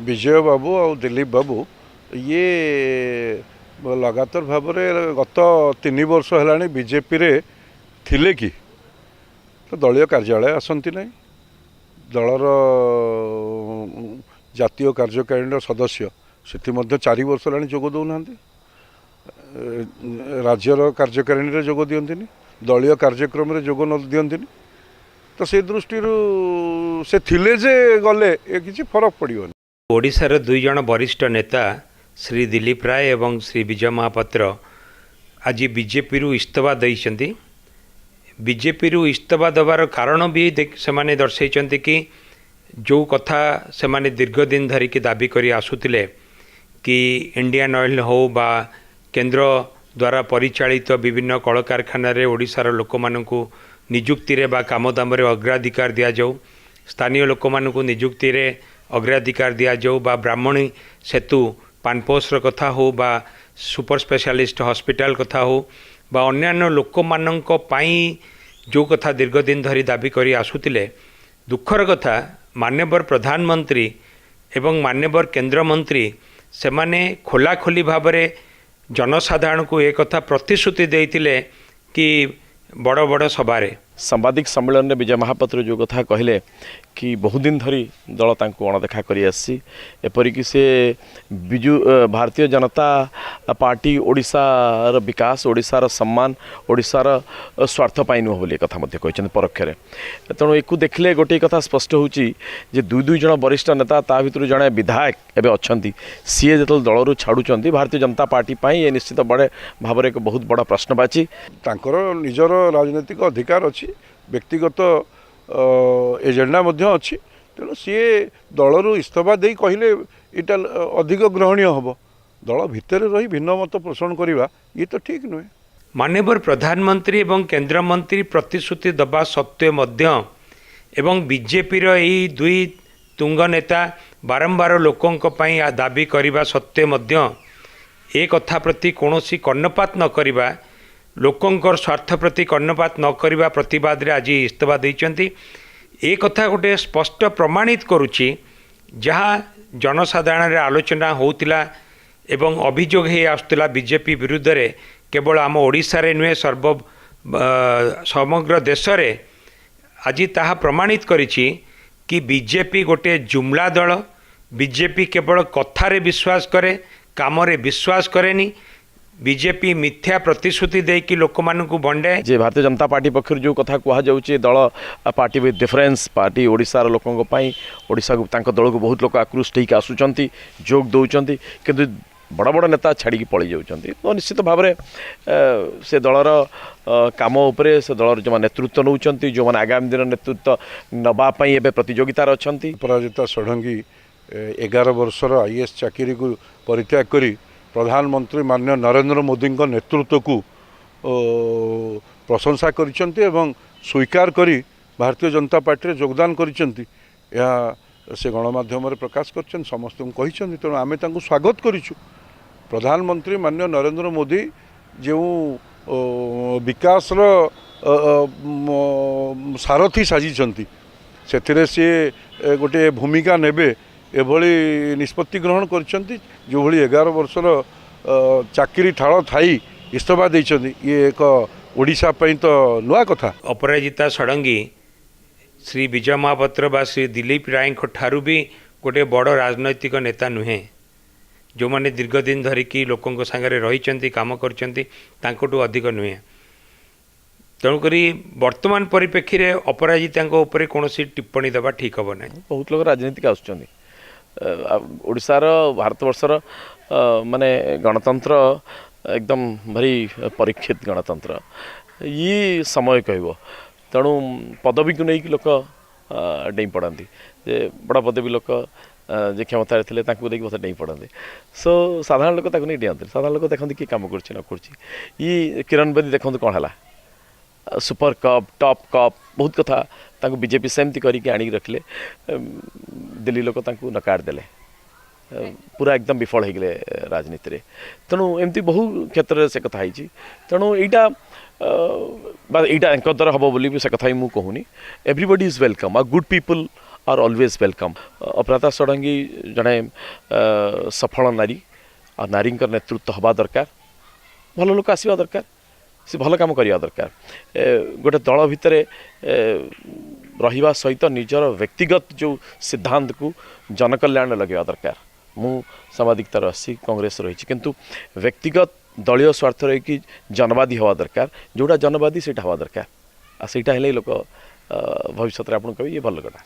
ବିଜୟ ବାବୁ ଆଉ ଦିଲ୍ଲୀପ ବାବୁ ଇଏ ଲଗାତାର ଭାବରେ ଗତ 3 ବର୍ଷ ହେଲାଣି ବିଜେପିରେ ଥିଲେ କି ତ ଦଳୀୟ କାର୍ଯ୍ୟାଳୟ ଆସନ୍ତି ନାହିଁ। ଦଳର ଜାତୀୟ କାର୍ଯ୍ୟକାରିଣୀର ସଦସ୍ୟ, ସେଠି ମଧ୍ୟ 4 ବର୍ଷ ହେଲାଣି ଯୋଗ ଦେଉନାହାନ୍ତି। ରାଜ୍ୟର କାର୍ଯ୍ୟକାରିଣୀରେ ଯୋଗ ଦିଅନ୍ତିନି, ଦଳୀୟ କାର୍ଯ୍ୟକ୍ରମରେ ଯୋଗ ନ ଦିଅନ୍ତିନି। ତ ସେ ଦୃଷ୍ଟିରୁ ସେ ଥିଲେ ଯେ ଗଲେ ଏ କିଛି ଫରକ ପଡ଼ିବନି। ଓଡ଼ିଶାର ଦୁଇ ଜଣ ବରିଷ୍ଠ ନେତା ଶ୍ରୀ ଦିଲ୍ଲୀପ ରାୟ ଏବଂ ଶ୍ରୀ ବିଜୟ ମହାପାତ୍ର ଆଜି ବିଜେପିରୁ ଇସ୍ତଫା ଦେଇଛନ୍ତି। ବିଜେପିରୁ ଇସ୍ତଫା ଦେବାର କାରଣ ବି ସେମାନେ ଦର୍ଶାଇଛନ୍ତି କି ଯେଉଁ କଥା ସେମାନେ ଦୀର୍ଘ ଦିନ ଧରିକି ଦାବି କରି ଆସୁଥିଲେ କି ଇଣ୍ଡିଆନ୍ ଅଏଲ୍ ହେଉ ବା କେନ୍ଦ୍ର ଦ୍ୱାରା ପରିଚାଳିତ ବିଭିନ୍ନ କଳକାରଖାନାରେ ଓଡ଼ିଶାର ଲୋକମାନଙ୍କୁ ନିଯୁକ୍ତିରେ ବା କାମଦାମରେ ଅଗ୍ରାଧିକାର ଦିଆଯାଉ, ସ୍ଥାନୀୟ ଲୋକମାନଙ୍କୁ ନିଯୁକ୍ତିରେ ଅଗ୍ରାଧିକାର ଦିଆଯାଉ ବା ବ୍ରାହ୍ମଣୀ ସେତୁ ପାନପୋଷର କଥା ହେଉ ବା ସୁପର ସ୍ପେଶାଲିଷ୍ଟ ହସ୍ପିଟାଲ କଥା ହେଉ ବା ଅନ୍ୟାନ୍ୟ ଲୋକମାନଙ୍କ ପାଇଁ ଯେଉଁ କଥା ଦୀର୍ଘ ଦିନ ଧରି ଦାବି କରି ଆସୁଥିଲେ, ଦୁଃଖର କଥା, ମାନ୍ୟବର ପ୍ରଧାନମନ୍ତ୍ରୀ ଏବଂ ମାନ୍ୟବର କେନ୍ଦ୍ରମନ୍ତ୍ରୀ ସେମାନେ ଖୋଲାଖୋଲି ଭାବରେ ଜନସାଧାରଣଙ୍କୁ ଏ କଥା ପ୍ରତିଶ୍ରୁତି ଦେଇଥିଲେ କି ବଡ଼ ବଡ଼ ସଭାରେ। ସାମ୍ବାଦିକ ସମ୍ମିଳନୀରେ ବିଜୟ ମହାପାତ୍ର ଯେଉଁ କଥା କହିଲେ କି ବହୁଦିନ ଧରି ଦଳ ତାଙ୍କୁ ଅଣଦେଖା କରି ଆସିଛି, ଏପରିକି ସେ ବିଜୁ ଭାରତୀୟ ଜନତା ପାର୍ଟି ଓଡ଼ିଶାର ବିକାଶ, ଓଡ଼ିଶାର ସମ୍ମାନ, ଓଡ଼ିଶାର ସ୍ୱାର୍ଥ ପାଇଁ ନୁହଁ ବୋଲି କଥା ମଧ୍ୟ କହିଛନ୍ତି ପରୋକ୍ଷରେ। ତେଣୁ ଏକୁ ଦେଖିଲେ ଗୋଟିଏ କଥା ସ୍ପଷ୍ଟ ହେଉଛି ଯେ ଦୁଇ ଦୁଇ ଜଣ ବରିଷ୍ଠ ନେତା, ତା ଭିତରୁ ଜଣେ ବିଧାୟକ ଏବେ ଅଛନ୍ତି, ସିଏ ଯେତେବେଳେ ଦଳରୁ ଛାଡ଼ୁଛନ୍ତି, ଭାରତୀୟ ଜନତା ପାର୍ଟି ପାଇଁ ଏ ନିଶ୍ଚିତ ବଡ଼ ଭାବରେ ଏକ ବହୁତ ବଡ଼ ପ୍ରଶ୍ନବାଚୀ। ତାଙ୍କର ନିଜର ରାଜନୈତିକ ଅଧିକାର ଅଛି, ବ୍ୟକ୍ତିଗତ ଏଜେଣ୍ଡା ମଧ୍ୟ ଅଛି। ତେଣୁ ସିଏ ଦଳରୁ ଇସ୍ତଫା ଦେଇ କହିଲେ ଏଇଟା ଅଧିକ ଗ୍ରହଣୀୟ ହେବ। ଦଳ ଭିତରେ ରହି ଭିନ୍ନ ମତ ପୋଷଣ କରିବା ଇଏ ତ ଠିକ୍ ନୁହେଁ। ମାନ୍ୟବର ପ୍ରଧାନମନ୍ତ୍ରୀ ଏବଂ କେନ୍ଦ୍ରମନ୍ତ୍ରୀ ପ୍ରତିଶ୍ରୁତି ଦେବା ସତ୍ତ୍ୱେ ମଧ୍ୟ ଏବଂ ବିଜେପିର ଏଇ ଦୁଇ ତୁଙ୍ଗ ନେତା ବାରମ୍ବାର ଲୋକଙ୍କ ପାଇଁ ଦାବି କରିବା ସତ୍ତ୍ୱେ ମଧ୍ୟ ଏ କଥା ପ୍ରତି କୌଣସି କର୍ଣ୍ଣପାତ ନ କରିବା, ଲୋକଙ୍କର ସ୍ୱାର୍ଥ ପ୍ରତି କର୍ଣ୍ଣପାତ ନ କରିବା ପ୍ରତିବାଦରେ ଆଜି ଇସ୍ତଫା ଦେଇଛନ୍ତି। ଏ କଥା ଗୋଟେ ସ୍ପଷ୍ଟ ପ୍ରମାଣିତ କରୁଛି, ଯାହା ଜନସାଧାରଣରେ ଆଲୋଚନା ହେଉଥିଲା ଏବଂ ଅଭିଯୋଗ ହେଇ ଆସୁଥିଲା ବିଜେପି ବିରୁଦ୍ଧରେ, କେବଳ ଆମ ଓଡ଼ିଶାରେ ନୁହେଁ, ସମଗ୍ର ଦେଶରେ, ଆଜି ତାହା ପ୍ରମାଣିତ କରିଛି କି ବିଜେପି ଗୋଟିଏ ଜୁମଲା ଦଳ। ବିଜେପି କେବଳ କଥାରେ ବିଶ୍ୱାସ କରେ, କାମରେ ବିଶ୍ୱାସ କରେନି। ବିଜେପି ମିଥ୍ୟା ପ୍ରତିଶ୍ରୁତି ଦେଇକି ଲୋକମାନଙ୍କୁ ଭଣ୍ଡାଏ। ଯେ ଭାରତୀୟ ଜନତା ପାର୍ଟି ପକ୍ଷରୁ ଯେଉଁ କଥା କୁହାଯାଉଛି, ଦଳ ପାର୍ଟି ୱିଥ୍ ଡିଫରେନ୍ସ ପାର୍ଟି, ଓଡ଼ିଶାର ଲୋକଙ୍କ ପାଇଁ, ଓଡ଼ିଶାକୁ ତାଙ୍କ ଦଳକୁ ବହୁତ ଲୋକ ଆକୃଷ୍ଟ ହେଇକି ଆସୁଛନ୍ତି, ଯୋଗ ଦେଉଛନ୍ତି, କିନ୍ତୁ ବଡ଼ ବଡ଼ ନେତା ଛାଡ଼ିକି ପଳେଇ ଯାଉଛନ୍ତି, ତ ନିଶ୍ଚିତ ଭାବରେ ସେ ଦଳର କାମ ଉପରେ, ସେ ଦଳର ଯେଉଁମାନେ ନେତୃତ୍ୱ ନେଉଛନ୍ତି, ଯେଉଁମାନେ ଆଗାମୀ ଦିନ ନେତୃତ୍ୱ ନେବା ପାଇଁ ଏବେ ପ୍ରତିଯୋଗିତାରେ ଅଛନ୍ତି। ଅପରାଜିତା ଷଡ଼ଙ୍ଗୀ 11 ବର୍ଷର ଆଇଏଏସ୍ ଚାକିରିକୁ ପରିତ୍ୟାଗ କରି ପ୍ରଧାନମନ୍ତ୍ରୀ ମାନ୍ୟ ନରେନ୍ଦ୍ର ମୋଦିଙ୍କ ନେତୃତ୍ୱକୁ ପ୍ରଶଂସା କରିଛନ୍ତି ଏବଂ ସ୍ୱୀକାର କରି ଭାରତୀୟ ଜନତା ପାର୍ଟିରେ ଯୋଗଦାନ କରିଛନ୍ତି। ଏହା ସେ ଗଣମାଧ୍ୟମରେ ପ୍ରକାଶ କରିଛନ୍ତି, ସମସ୍ତଙ୍କୁ କହିଛନ୍ତି। ତେଣୁ ଆମେ ତାଙ୍କୁ ସ୍ୱାଗତ କରିଛୁ। ପ୍ରଧାନମନ୍ତ୍ରୀ ମାନ୍ୟ ନରେନ୍ଦ୍ର ମୋଦି ଯେଉଁ ବିକାଶର ସାରଥି ସାଜିଛନ୍ତି, ସେଥିରେ ସିଏ ଗୋଟିଏ ଭୂମିକା ନେବେ, ଏଭଳି ନିଷ୍ପତ୍ତି ଗ୍ରହଣ କରିଛନ୍ତି। ଯେଉଁଭଳି 11 ବର୍ଷର ଚାକିରି ଠାଳ ଥାଇ ଇସ୍ତଫା ଦେଇଛନ୍ତି, ଇଏ ଏକ ଓଡ଼ିଶା ପାଇଁ ତ ନୂଆ କଥା। ଅପରାଜିତା ଷଡ଼ଙ୍ଗୀ ଶ୍ରୀ ବିଜୟ ମହାପାତ୍ର ବା ଶ୍ରୀ ଦିଲ୍ଲୀପ ରାୟଙ୍କ ଠାରୁ ବି ଗୋଟେ ବଡ଼ ରାଜନୈତିକ ନେତା ନୁହେଁ। ଯେଉଁମାନେ ଦୀର୍ଘ ଦିନ ଧରିକି ଲୋକଙ୍କ ସାଙ୍ଗରେ ରହିଛନ୍ତି, କାମ କରିଛନ୍ତି, ତାଙ୍କଠୁ ଅଧିକ ନୁହେଁ। ତେଣୁକରି ବର୍ତ୍ତମାନ ପରିପ୍ରେକ୍ଷୀରେ ଅପରାଜିତାଙ୍କ ଉପରେ କୌଣସି ଟିପ୍ପଣୀ ଦେବା ଠିକ୍ ହେବ ନାହିଁ। ବହୁତ ଲୋକ ରାଜନୀତିକୁ ଆସୁଛନ୍ତି। ଆଉ ଓଡ଼ିଶାର, ଭାରତବର୍ଷର ମାନେ ଗଣତନ୍ତ୍ର ଏକଦମ ଭାରି ପରୀକ୍ଷିତ ଗଣତନ୍ତ୍ର, ଇଏ ସମୟ କହିବ। ତେଣୁ ପଦବୀକୁ ନେଇକି ଲୋକ ଡେଇଁ ପଡ଼ନ୍ତି ଯେ ବଡ଼ ପଦବୀ ଲୋକ ଯେ କ୍ଷମତାରେ ଥିଲେ ତାଙ୍କୁ ନେଇକି ବହୁତ ଡେଇଁ ପଡ଼ନ୍ତି। ସୋ ସାଧାରଣ ଲୋକ ତାକୁ ନେଇ ଡିଅନ୍ତିନି। ସାଧାରଣ ଲୋକ ଦେଖନ୍ତି କିଏ କାମ କରୁଛି ନ କରୁଛି। ଇଏ କିରଣ ବେଦୀ ଦେଖନ୍ତୁ କ'ଣ ହେଲା, ସୁପର କପ୍, ଟପ୍ କପ୍, ବହୁତ କଥା ତାଙ୍କୁ ବିଜେପି ସେମିତି କରିକି ଆଣିକି ରଖିଲେ। ଦିଲ୍ଲୀ ଲୋକ ତାଙ୍କୁ ନକାରି ଦେଲେ, ପୁରା ଏକଦମ ବିଫଳ ହେଇଗଲେ ରାଜନୀତିରେ। ତେଣୁ ଏମିତି ବହୁ କ୍ଷେତ୍ରରେ ସେ କଥା ହେଇଛି। ତେଣୁ ଏଇଟା ବା ଏଇଟା ୟାଙ୍କ ଦ୍ୱାରା ହେବ ବୋଲି ବି ସେ କଥା ବି ମୁଁ କହୁନି। Everybody is welcome ଆଉ good people are always welcome. Aparajita Sarangi ଜଣେ ସଫଳ ନାରୀ, ଆଉ ନାରୀଙ୍କର ନେତୃତ୍ୱ ହେବା ଦରକାର। ଭଲ ଲୋକ ଆସିବା ଦରକାର, ସେ ଭଲ କାମ କରିବା ଦରକାର। ଗୋଟେ ଦଳ ଭିତରେ ରହିବା ସହିତ ନିଜର ବ୍ୟକ୍ତିଗତ ଯେଉଁ ସିଦ୍ଧାନ୍ତକୁ ଜନକଲ୍ୟାଣରେ ଲଗାଇବା ଦରକାର। ମୁଁ ସାମ୍ବାଦିକତାର ଆସିଛି, କଂଗ୍ରେସ ରହିଛି, କିନ୍ତୁ ବ୍ୟକ୍ତିଗତ ଦଳୀୟ ସ୍ୱାର୍ଥ ରହିକି ଜନବାଦୀ ହେବା ଦରକାର। ଯେଉଁଟା ଜନବାଦୀ ସେଇଟା ହେବା ଦରକାର, ଆଉ ସେଇଟା ହେଲେ ଲୋକ ଭବିଷ୍ୟତରେ ଆପଣଙ୍କୁ କହିବେ ଇଏ ଭଲ ଲୋକଟା।